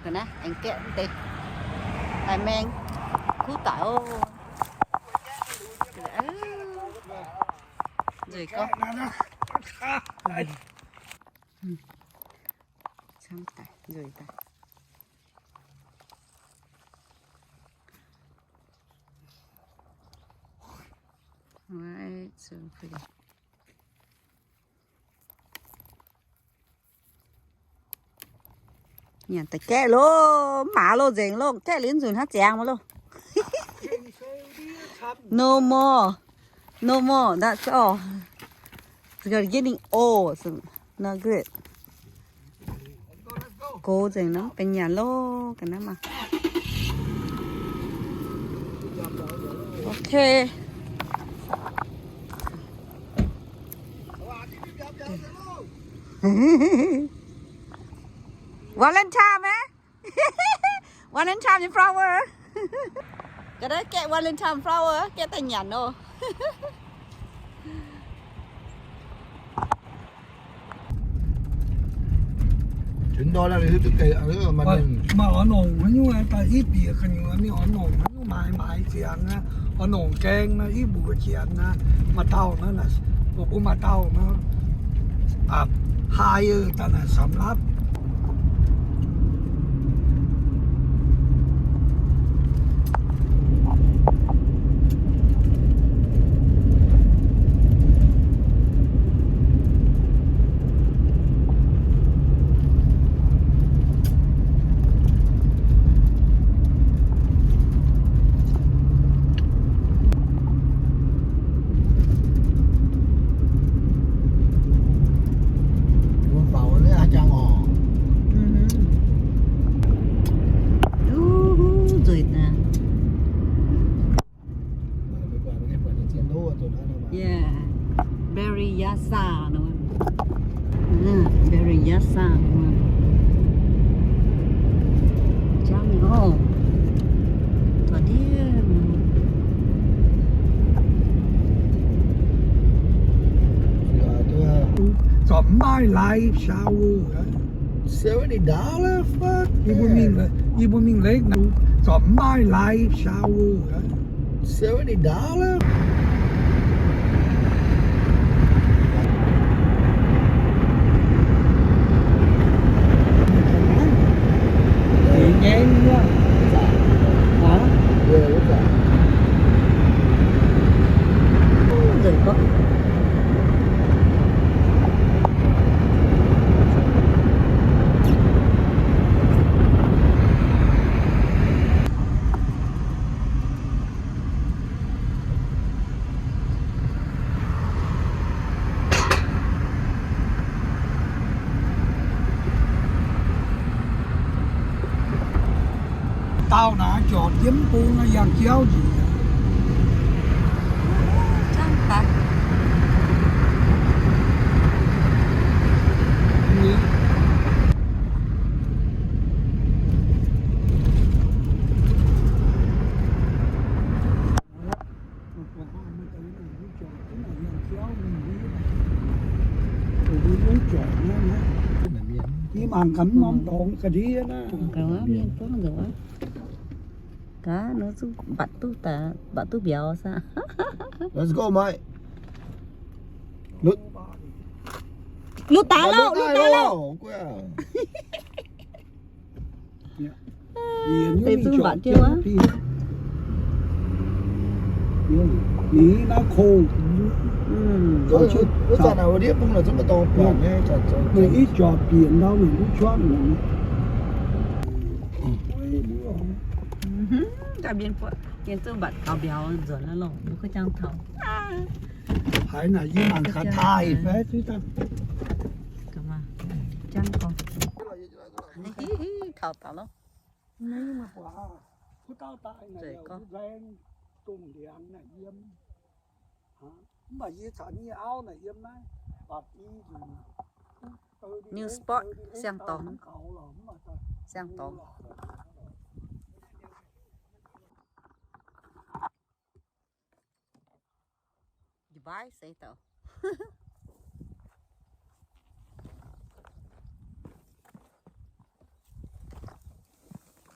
Ga'naaiv aengx gaeqv mv deix. Daaih maeng kuv daic oc. Nzueic gorngv. Camv daic, nzueic daic. Alright, so pretty. Nyanc daaih gaeqv loh, mv maaih loh, nzengc loh, gaeqv liuz nzunc hnangv ziangx mv loh. No more. No more. That's all. It's getting old. So not good. Gox nzengc nor, benx nyanc loh, ga'naaiv maah. Okay. Valentine maiv? Valentine flower. Ga'naaiv gaeqv Valentine flower, gaeqv daaih nyanc oc. Maaih oix nongc haaix nyungc, daaih i bieqc gu'nyuoz mingh oix nongc haaix nyungc maaiz maaiz ziangx aqv. Oix nongc gaeng nor, i mbuox janx aqv. Maaih dauh nor, mbuo maaih dauh nor, haih daaih naaic samx lapv. Yeah. Berryessa. Berryessa. Jangx oc. Taux ndiev. Zorpc mv maaih live shower. Seventy dollar, fuck. Yie mbuo mingh, yie mbuo mingh lengh nor, zorpc mv maaih live shower. Seventy dollar. Dauh naaiv jorc jienv bung yangh jauv njiec. Yie mangc gaax mv norm dorngx ga'ndiev naaiv. Gaax mienh buangv nzengc wuov. Gaax nor zungv mbatc duqv daaih, mbatc duqv mbiauz saah. Let's go, mate. Lutv daaih lauh, lutv daaih lauh. Deix zungv mbatc jienv wuov. Mv jangx mienh zungv mbatc gaux mbiauz nzuonx aqv loh, mbuo kuv jangx taux. Haiz naaic yie mangc gaax taaih fai duqv daaih. Jangx gorngv. Taux daaih loh. Mv baac yie caux nyei auv naaic yiem naaiv, New spot, siang-dorngx. Siang-dorngx. Dubai seix douc.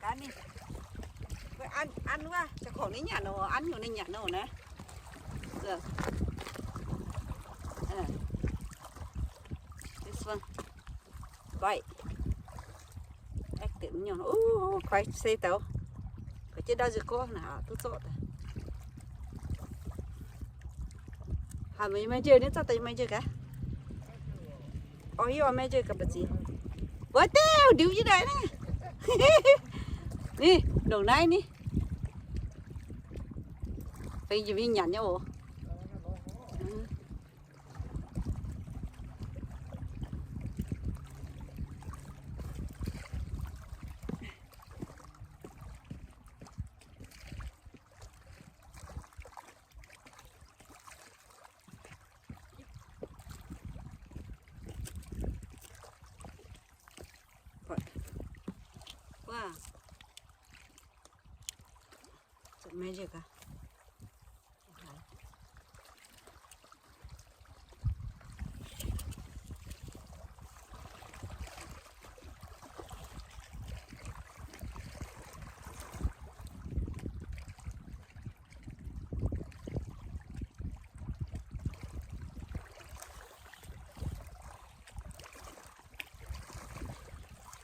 Gaax ninh. An, an wuov, se kongx ninh nyanc nor, an nyungc ninh nyanc nor naaiv. This one. Bite. Active nyungc. Uh, kuaaiv se douz. Kuaaiv jienv ndau nziex gorngv naaic duqv zorqv daaih. Haaix meih maaih njiec, ninh zorqv daaih maaih njiec gaax. Orv, yie oix maaih njiec gaax mbu'ziex. Wuov deix ndiux yie naaic naaiv. Ninh longc naaiv ni. Fei njiec mingh nyanc nyei oc. Wuov. Magic ah.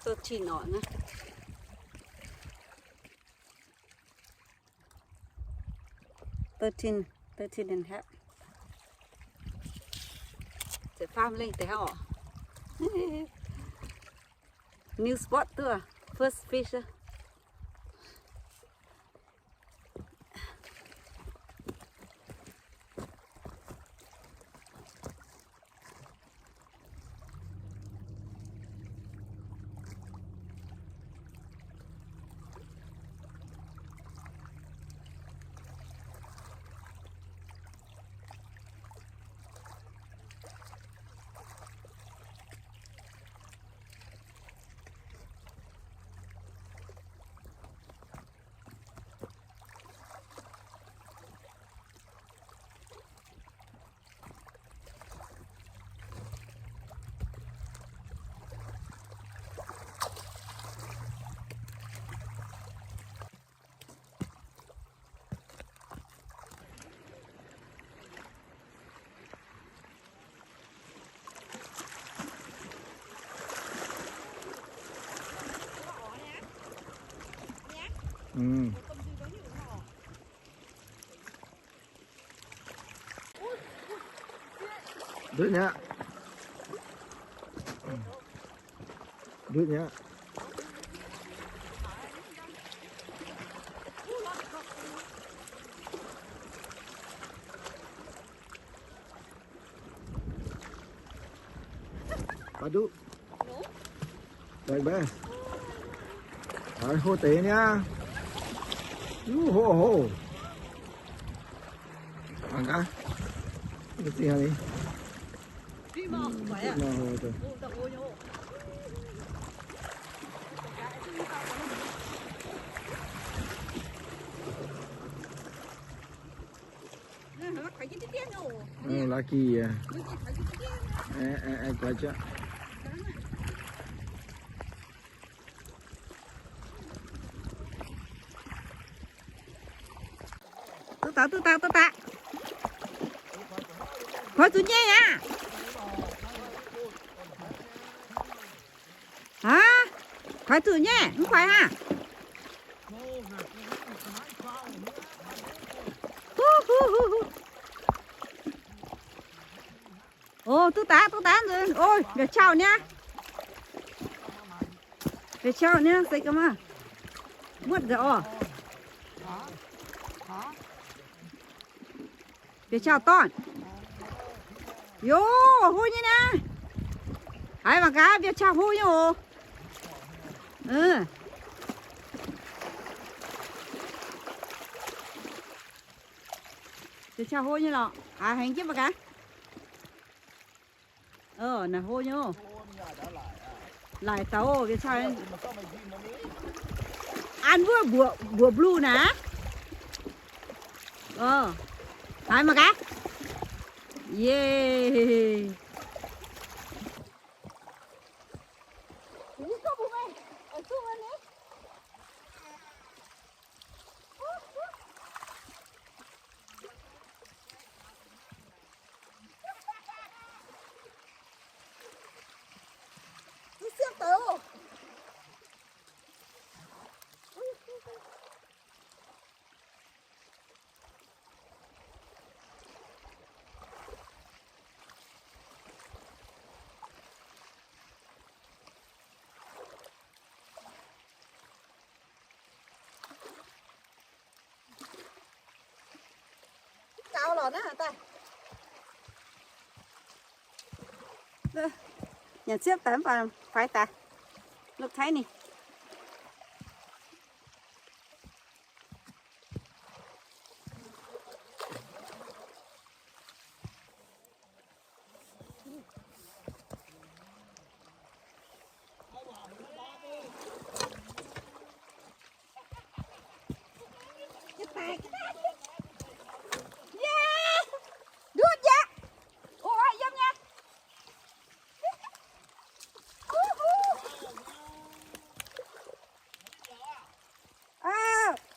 Thirteen orqc naaiv. Thirteen, thirteen and half. Zeiz faam lengh deix orqc. New spot duqv, first fish. Ndutv nyei aqv. Ndutv nyei aqv. Baac duqv. Haiz hlo deix niaa. Yuh ho ho. Mangc gaax. Mv zingh haaix nyungc. Lucky, yeah. Tuh daaih, tuh daaih, tuh daaih. Kuaaiv zuqc nyei aqv. Aa, kuaaiv zuqc nyei, mv kuaaiv aqv. Hu, hu, hu, hu. O, duqv daaih, duqv daaih nzunc. O, mbiauz qauh niaa. Mbiauz qauh niaa, se ga'maah muotv nzengc oc. Mbiauz qauh dorn. Yoh, hlo nyei niaa. Haiz mangc gaax, mbiauz qauh hlo nyei oc. Mbiauz qauh hlo nyei lorqc. Haiz hengx jienv mangc gaax. Naaic hlo nyei oc. Laaic daux mbiauz qauh. An wuov mbuoqc blue naaic. Haiz mangc gaax. Yay. Gaux lorqc naaiv daaih. Nyanc ciepv daaih mv baac faix daaih. Look tiny.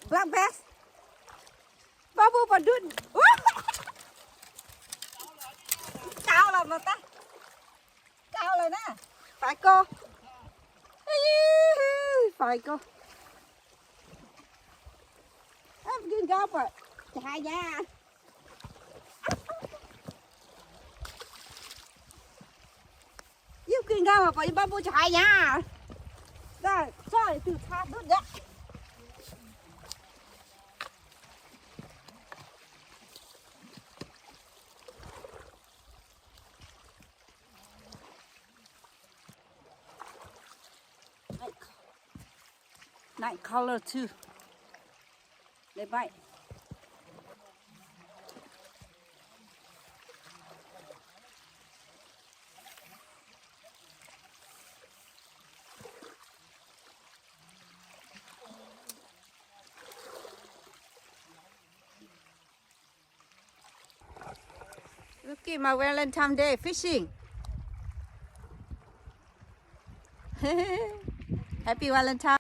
Black bass. Baac mbuo baac ndutv. Gaux lorqc mangc daaih. Gaux lorqc naaiv. Faix gorx. Faix gorx. Mv ginh gauh buatc jaaix nyei aqv. Yie mv ginh gauh buatc yie mbuo mbuo jaaix nyei aqv. Daaih zorqv diuh caa ndutv aqv. Night color too. They bite. Look at my Valentine Day fishing. Happy Valentine.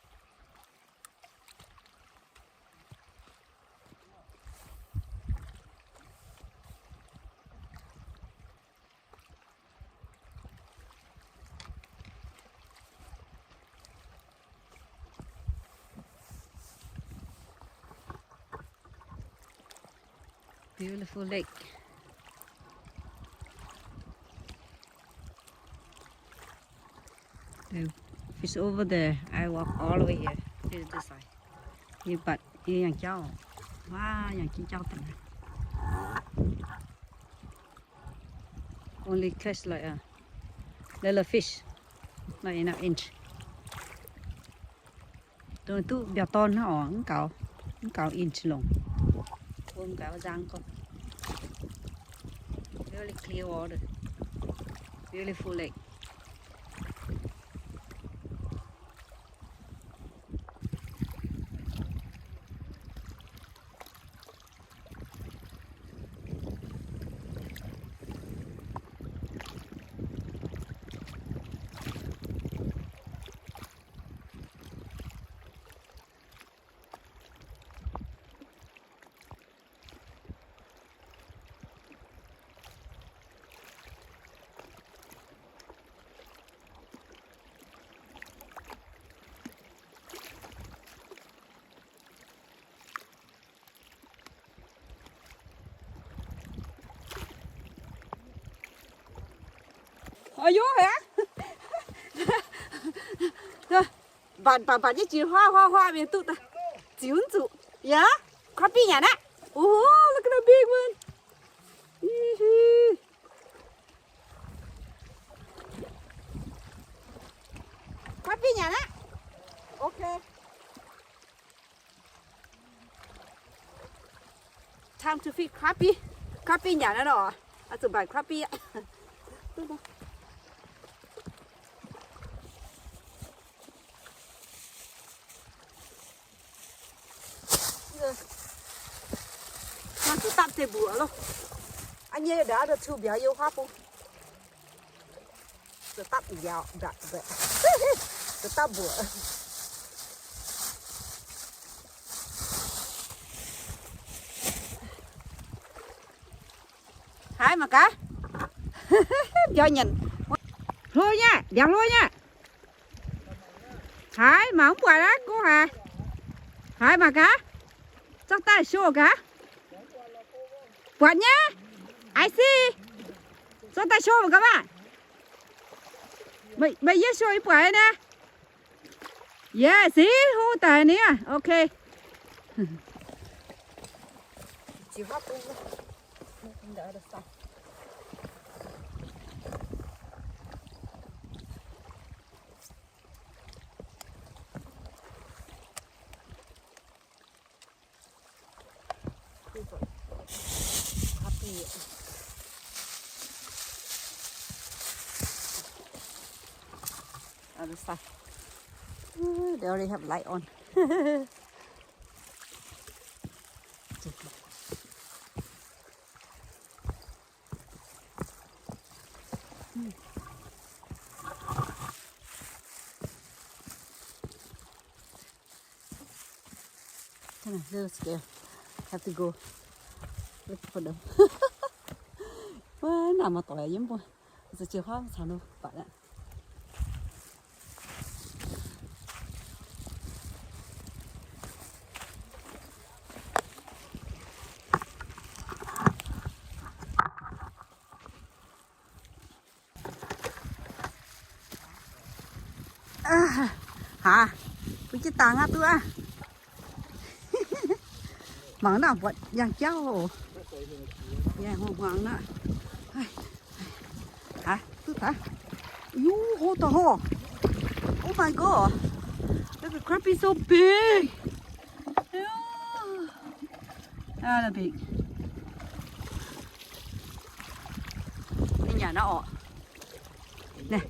Beautiful lake. The fish over there. I walk all the way here to this side. Yie mbatc yie yangh jauv. Waav, yangh jiex jauv daaih. Only catch like a little fish, not enough inch. Dongh duqv mbiauz dorn hnangv oc, mv gaux, mv gaux inch longc. Mv gaux nzang gorngv. Very clear water, beautiful lake. Ov, yov haic aqv. Mbatc mbatc mbatc jienv jiex huaav huaav huaav mingh duqv daaih. Ziux mv zuqc. Yeah, crappie nyanc aqv. Oh, look at the big one. Crappie nyanc aqv. Okay. Time to feed crappie. Crappie nyanc aqv nor. Oix zuqc mbatc crappie aqv. Maiv zuqc dapv deix mbuoqc loh. Aa nyei ndongc aqv, nduov cu mbiauz yiem huaav bung. Zuqc dapv mbiauz, zuqc dapv mbuoqc. Haaix mangc gaax. Mbiauz nyanc. Hlo nyei, ndiangx hlo nyei. Haaix mangc mv buatc aqv, go haaix. Haaix mangc gaax. Zorqv daaih show gaax. Buatc nyei. I see. Zorqv daaih show mangc gaax maah. Meih, meih yie show yie buatc nyei. Yie sic hlo daaih ni. Okay. Other side. Ooh, they already have light on. Come on, little scale. Have to go look for them. Wuov, naaic maaih doic yiem mbuo. Zuqc jiex huaav caux ninh mbatc aqv. Aa, haa, bun jienv dangh aqv duqv aqv. Mangc naaiv mbuatc yangh jauv oc. Yangh hmuangx hmuangx naaiv. Aa, duqv daaih. Yuu, hold the hole. Oh my god. Look at crappie so big. Aa, the big. Ninh nyanc naaiv oc. Naaiv,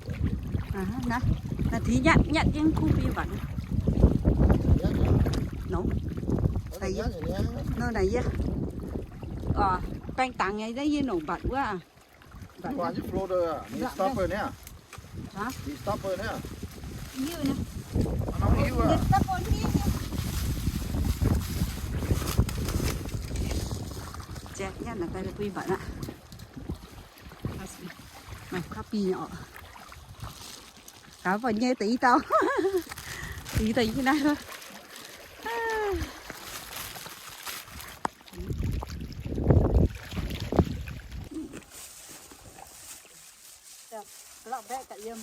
naaiv, naaiv deix nyatv nyatv jienv kuv fim mbatc. Nor, naaic yie, nor naaic yie, baeng dangx nyei, naaiv yie nongc mbatc wuov. Stopper niaa. Stopper niaa. Jaax nyatv naaic daaih bun mbatc aqv. Maaih crappie oc. Gaax, mv baac nyei deix i dauh. Deix i dauh yie naaiv. Ga'lauh mbaeqv ga'yiem.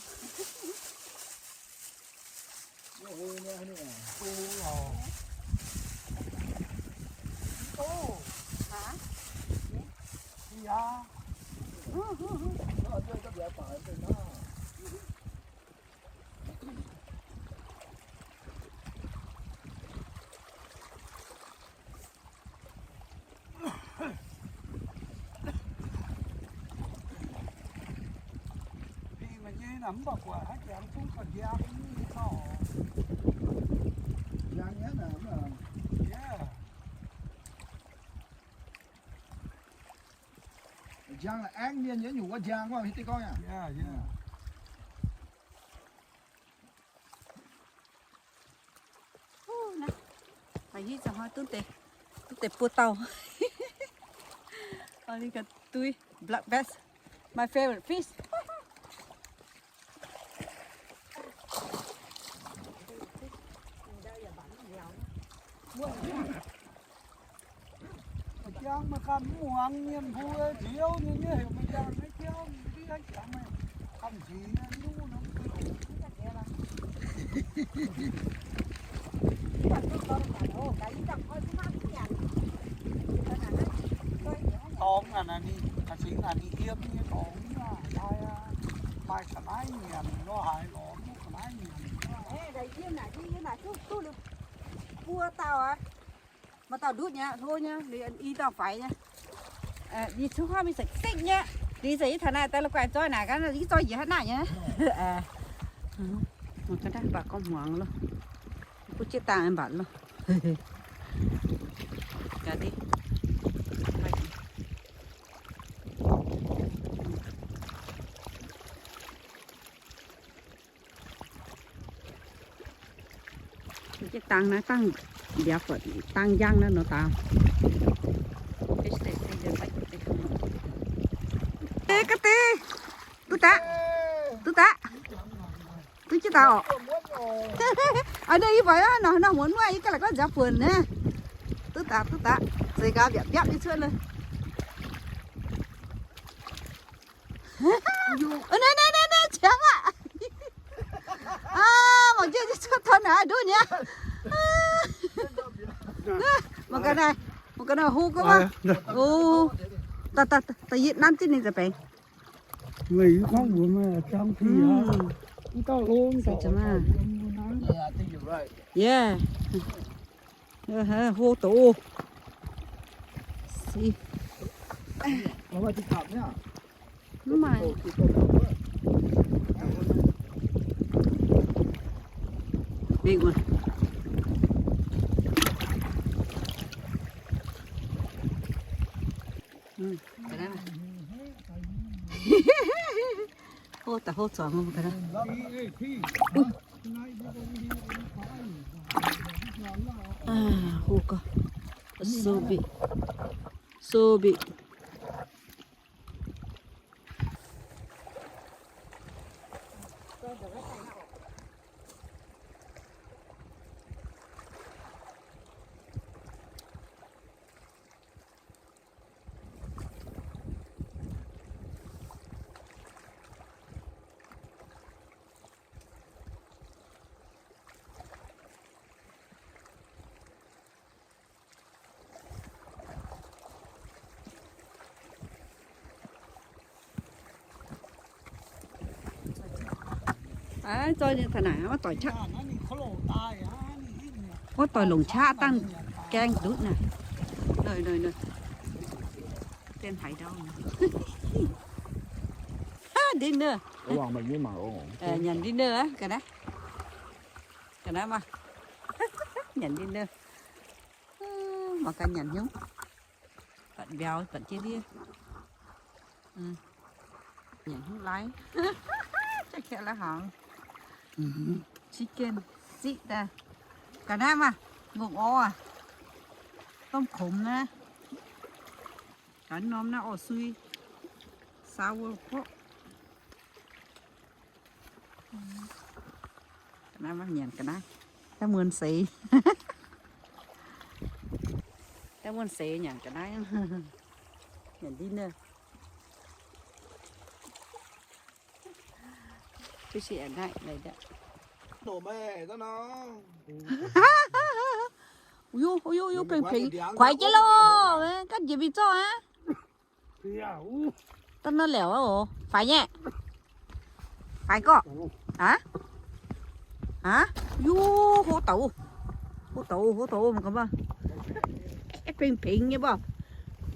Njang la'aengv mienh nyei nyungc wuov njang wuov, hiuv duqv gorngv yaac. Maiv hiuv zaqc hnoi duqv deix, duqv deix buo dauh. Only got three black bass. My favorite fish. M'jang meih ganh mv muangx mienh mbuo nziouv nyei, nyei heuc m'jang naaiv jauv, mv hiuv jangx meih ganh nziouv nyei, mv duqv longx. Dorngx naaic, naaic ninh, naaic cingx naaic ninh yiem nyei dorngx, maaih ga'naaiv nyanc nor haaix lorz duqv ga'naaiv nyanc. Buo dauh aqv. Maaih dauh ndutv nyei, hlo nyei, liuz i dauh faix nyei. Liuz cingx huaav mingh sekv-sekv nyei. Liuz zaqc yie taux naaic daaih la'guaih zoi naaic gaax, yie zoi njiec haaix naaic nyei. Mbuo ga'naaiv mbatc gorngv hmuangx loh. Mbuo jieqv dangh mbatc loh. Gaax div. Jieqv dangh naaiv dangh mbiauz buatc dangh njang naaiv nor daaih. Ga'deix, duqv daqv, duqv daqv, duqv jieqv dangh orqc. A'ndeic yie buatc nor, nor muonz muoqv yie ganh la'guaih nziaaux buonc naaiv. Duqv daqv, duqv daqv, zeiz gaax mbiaauc mbiaauc nyei cuotv le. Naaiv, naaiv, naaiv, naaiv, ciangv aqv. Mangc jienv cuotv taux naaic duqv nyei. Mangc gaax naaic, mangc gaax naaic hlo gaax maah. O, da'yietv nanv jienv ninh za'benx. Meih gorngv mbuox meih jangx fih aqv. Mv dauh hlo, mv dauh. Yeah. Hlo doqc. Mv maaih. Mingh wuov. Hlo daaih hlo zuangx. Hlo gau. So big. So big. Aa, zoi ninh taux naaic, wuov doic qaqv. Wuov doic longc qaqv dangh gaeng ndutv naaic. Nor, nor, nor. Dien haiz ndau. Dinner. Nyanc dinner aqv, ga'naaiv. Ga'naaiv maah. Nyanc dinner. Mangc gaax nyanc hnyouv. Buatc mbiauz, buatc jienv ndiev. Nyanc hnyouv laiv. Jaiv kaeqv laiv hnaangx. Chicken siqv daaih. Ga'naaiv maah, ngongh orv aac. Domh komx naaiv. Ga'naaiv norm naaiv orv sui. Sour pork. Ga'naaiv maiv nyanc ga'naaiv. Daaih muonz seix. Daaih muonz seix nyanc ga'naaiv. Nyanc dinner. Fish at night like that. Uiu, uiu, uiu, pengx pengx. Kuaix jienv loh. Ganh njiec mingh zorqv aqv. Daaih naaiv lorqc oc. Faix nyei? Faix gorqv? Aav? Aav? Yuv, hlo douc. Hlo douc, hlo douc mangc gaax maah. Pengx-pengx nyei maah.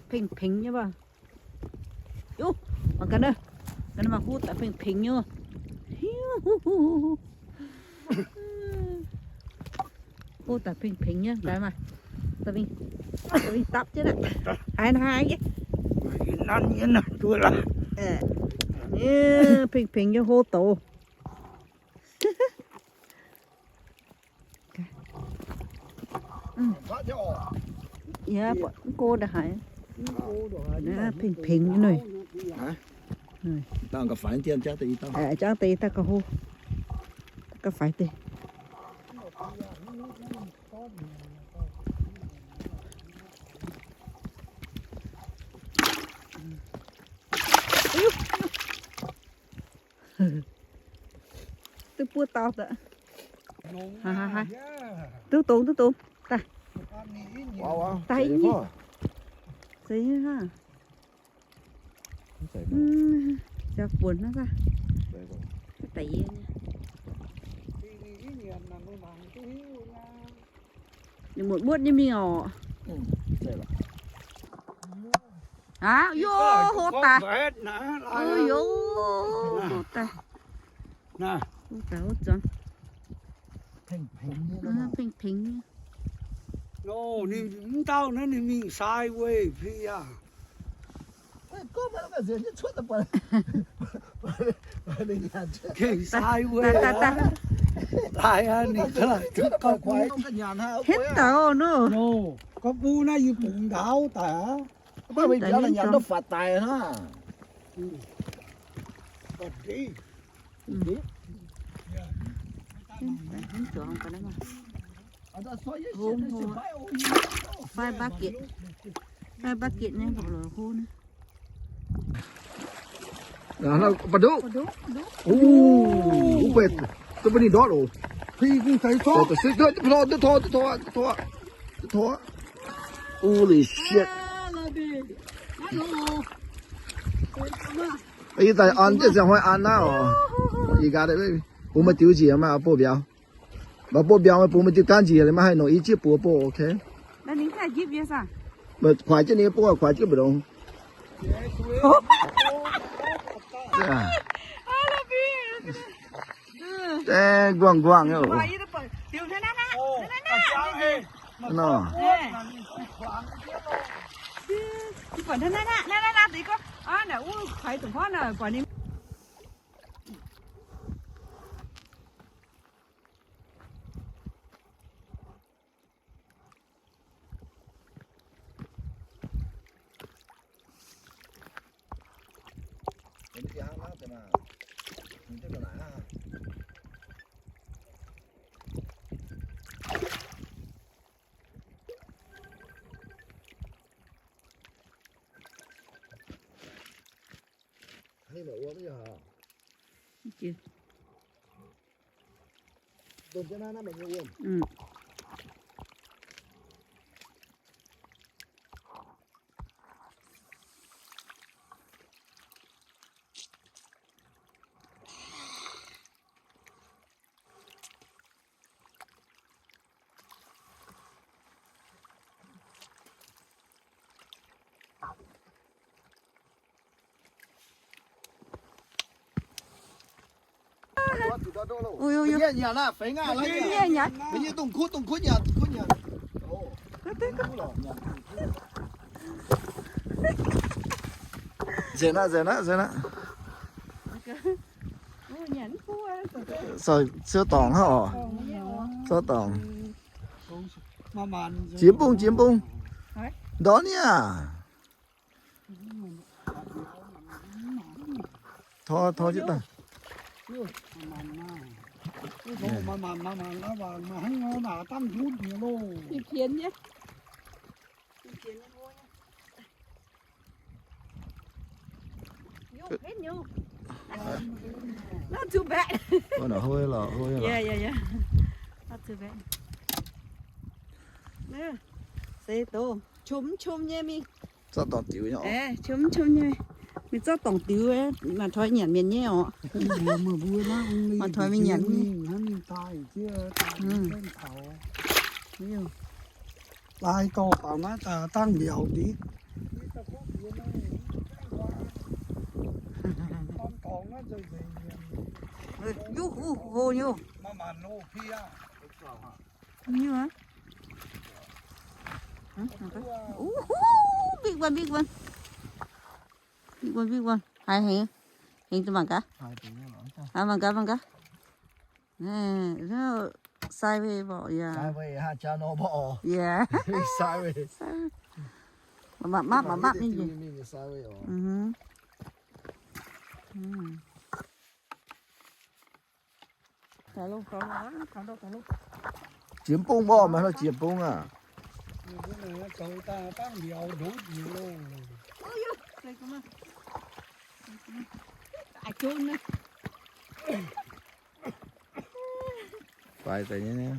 Pengx-pengx nyei maah. Yuv, mangc gaax naaiv. Gaax naaiv maaih hlo daaih pengx-pengx nyei. Hlo daaih pengx-pengx nyei, gaax maah. Daaih mingh, daaih mingh dapv jienv naaiv. Haaix haaix nyei. Pengx-pengx nyei hlo douc. Yaac mv go ndongc haaix. Pengx-pengx nyei noic. Jangv deix daaih gauh hlo. Gauh faix deix. Duqv buov dauh daaih. Duqv dongz, duqv dongz. Daaih. Daaih i nyei. Zeiz nyei hnangv. Ziangh buonc hnangv saah. Daic yie nyei. Ninh muotc muotc nyei mingh oc. Aav, yo, hlo daaih. Yo, hlo daaih. Hlo daaih, hlo zuangx. Pengx-pengx nyei. Ninh mv dauh naaiv ninh mingh sideways fih aqv. Sideways aqv. Daaih aqv, ninh ga'naaiv duqv gauh gux. Henv daaih oc, nor. Gauh gux naaiv yie bungx ndaauv daaih aqv. Five bucket. Five bucket naaiv mbuo lorz hlo naaiv. Ba'ndoqv. Holy shit. Yie daaih an jienv ziangh hnoi an naaiv oc. Yie gaax deix, bun maaih diuh njiec maaih buoz mbiauz. Mv baac buoz mbiauz maaih bun maaih diuh gaanv njiec, maiv haih nongc i jieqv buoz bov, ok. Kuaix jienv ninh bung, kuaix jienv mbu'ndongx. Dangh guangc guangc oc. Nor. Nzengc aqv, nzengc aqv, nzengc aqv. Siou dorngc hnangv oc. Siou dorngc. Jiex mbungh, jiex mbungh. Ndortv niaa. Tor, tor jienv daaih. Not too bad. Yeah, yeah, yeah. Not too bad. Se doz, qom qom nyei mingh. Zorqv dorngc diux nyei oc. Mingh zorqv dorngc diux, maaih toi nyanc mienh nyei oc. Maaih toi mingh nyanc nyei. Lai dorh faaux naaiv dangh mbiauz diqv. Yuv hu ho nyei. Nyei aqv. Huh? Big one, big one. Big one, big one. Haaix hengx? Hengx duqv mangc gaax. Haaix mangc gaax, mangc gaax. Sideways mborqv, yeah. Sideways, ha, jaa nor mborqv oc. Yeah. Sideways. Mapv, mapv, mapv, mapv mingh. Jiex bung mborqv, maaih hlaax jiex bung aqv. Faix deix nyei.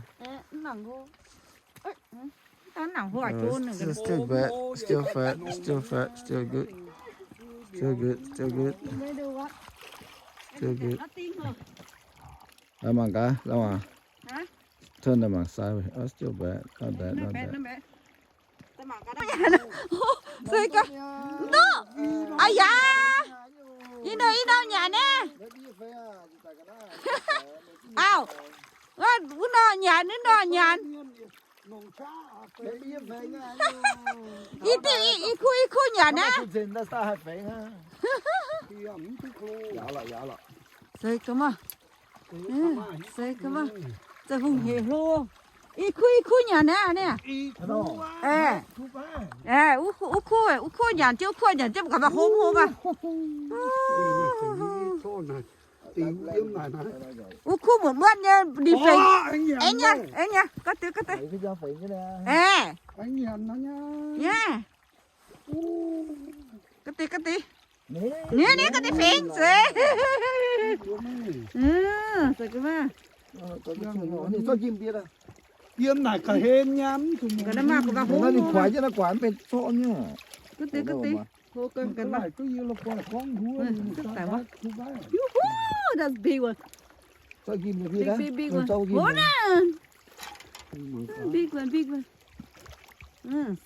Still, still bad, still fat, still fat, still good. Still good, still good. Still good. La'mangc gaax, la'mangc. Turn la'mangc sideways. Oh, still bad. Not bad, not bad. Aa yaac, ih norm, ih norm nyanc naaiv. Auv, wuov norm nyanc, wuov norm nyanc. Ih diuh, ih kuv, ih kuv nyanc naaiv. Seix gaax maah. Seix gaax maah. Za'gengh hec hlo. Ih kuv, ih kuv nyanc naaiv. Wuov kuv, wuov kuv nyanc jienv, wuov kuv nyanc jienv, gaax maaih hlo hlo maah. Wuov kuv muonc muonc nyei, ninh fengx. Aengx nyei, aengx nyei, ga'deix, ga'deix. Ga'deix, ga'deix. Ninh, ninh ga'deix fingx zuiz. Ninh kuaix jienv naaiv guaax mv benx zorqv nyei. Ga'deix, ga'deix. That's big one. Big, big, big one. Big one, big one. Ninh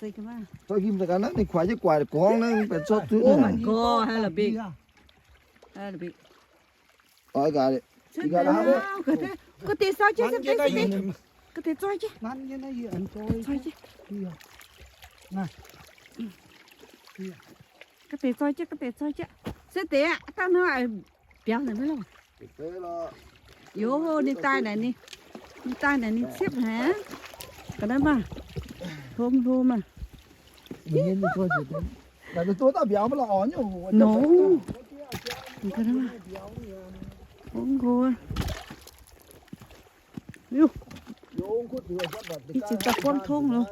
kuaix jienv guaax gorngv naaiv benx zorqv duqv. Oh my God, hell big. Hell big. Ga'deix zoi jienv, ga'deix zoi jienv. Ga'deix zoi jienv, ga'deix zoi jienv. Se deix aqv, dangh nor biaux naaic maiv lorqc. Yoc, ninh daaih naaic, ninh daaih naaic ninh ciepv haic. Ga'naaiv maah, hlo hlo maah. Nor, hlo hlo. Ih ziex dauh buangv tongv loh.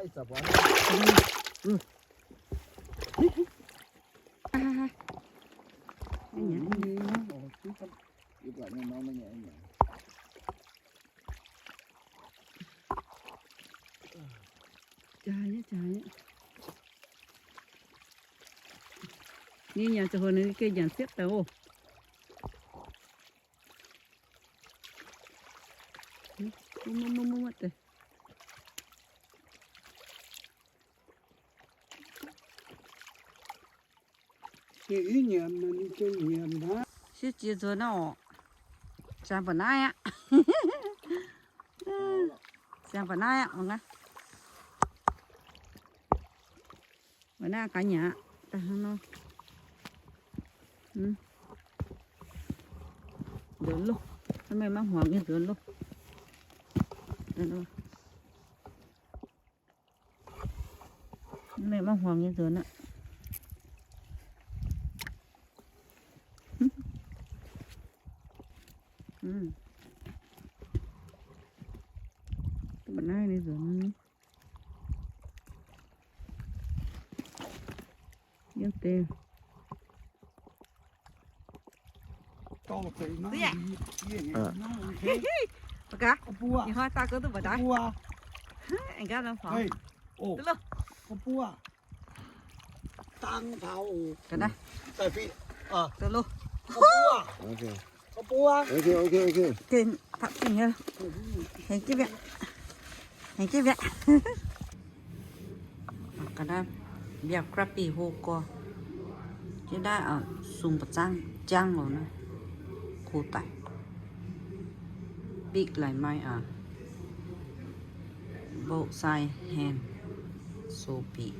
Jaaix nyei, jaaix nyei. Ninh nyanc ziangh hoc ninh gengh nyanc siepv daaih oc. Muoqv, muoqv, muoqv, muoqv deix. Siev ziex nzuonx naaiv oc. Ziangx mbu'naaiv aqv. Ziangx mbu'naaiv aqv, mangc gaax. Mbu'naaiv gaax nyanc aqv. Daaih hnangv nor. Nzuonx loh. Hnangv naaiv maiv hmuangx nyei nzuonx loh. Maiv hmuangx nyei nzuonx aqv. Mbu'naaiv ninh nzuonx. Yiem deix. Mbuo gaax, ninh hnoi daaih gouv duqv mbu'naaiv. Aengx gaax norm fangx. Duqv loh. Ga'naaiv. Ga'naaiv. Ga'naaiv. Ga'naaiv. Ga'naaiv. Ga'naaiv. Ga'naaiv mbiauz crab bee hlo gorx. Jienv naaiv sung ba'zangv jangv loz naaiv, kuv daic. Big like my arm, both side hand, so big.